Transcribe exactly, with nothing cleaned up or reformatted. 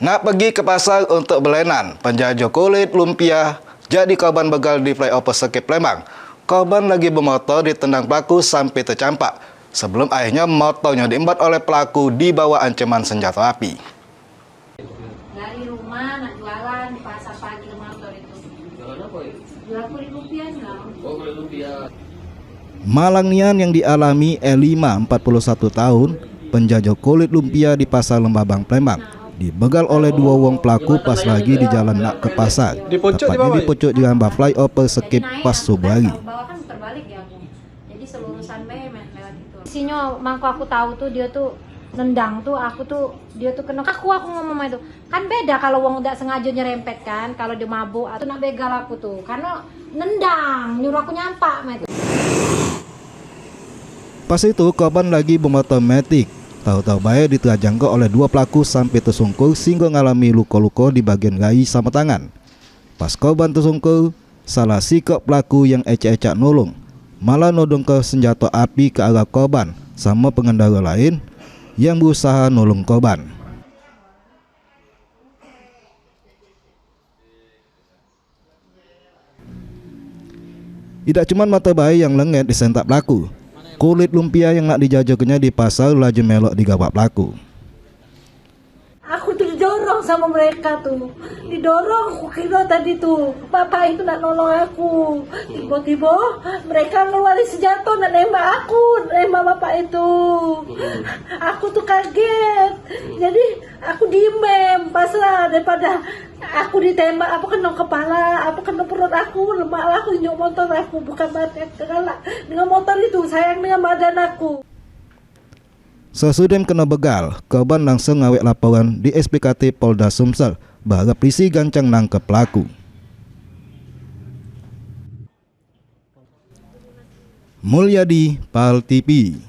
Nak pegi ke pasar untuk belenan, penjajo kulit lumpia jadi korban begal di flyover Sekip Palembang. Korban lagi bemotor ditendang pelaku sampe tecampak. Sebelum akhirnyo motornyo diembat oleh pelaku di bawah ancaman senjato api. Dari rumah nak jualan di pasar pagi motor itu. Jualan apa itu? Jual kulit lumpia jual. Oh, kulit lumpia. Malang nian yang dialami Elima, empat puluh satu tahun, penjajo kulit lumpia di Pasar Lembah Bang Palembang, dibegal oleh duo wong pelaku pas lagi di jalan nak ke pasar, tepatnyo di pucuk jerambah flyover Sekip pas subuh hari. Jadi selurusan bae main lewat itu. Isinyo mangko aku tahu tuh dia tuh nendang tuh, aku tuh, dia tuh kena aku, aku ngomong itu. Kan beda kalau wong dak sengajo nyerempet kan, kalau dia mabuk atau nak begal aku tuh. Karena nendang, nyuruh aku nyampak mah itu. Pas itu korban lagi bemotor metik. Tahu-tahu bae diterajangke oleh duo pelaku sampe tesungkur sehinggo ngalami luko-luko di bagian rai samo tangan. Pas korban tesungkur, salah sikok pelaku yang ecak-ecak nolong, malah nodongke senjato api ke arah korban samo pengendaro laen yang berusaha nolong korban. Idak cuman motor bae yang lenget disentak pelaku. Kulit lumpia yang nak dijajokenyo di pasar laju melok digawak pelaku. Aku tuh didorong sama mereka tuh. Didorong, aku kira tadi tuh bapak itu nak nolong aku. Tiba-tiba mereka ngeluarin senjata nak nembak aku, nembak bapak itu. Aku tuh kaget. Jadi aku diem, em, pasrah daripada aku ditembak, apa kena kepala, apa kena perut aku, lemak lah aku injak motor aku, bukan mati aku galak dengan motor itu, sayang dengan badan aku. Sesudem kena begal, korban langsung ngawek laporan di S P K T Polda Sumsel, beharap polisi gancang nangkep pelaku. Mulyadi, Pal T V.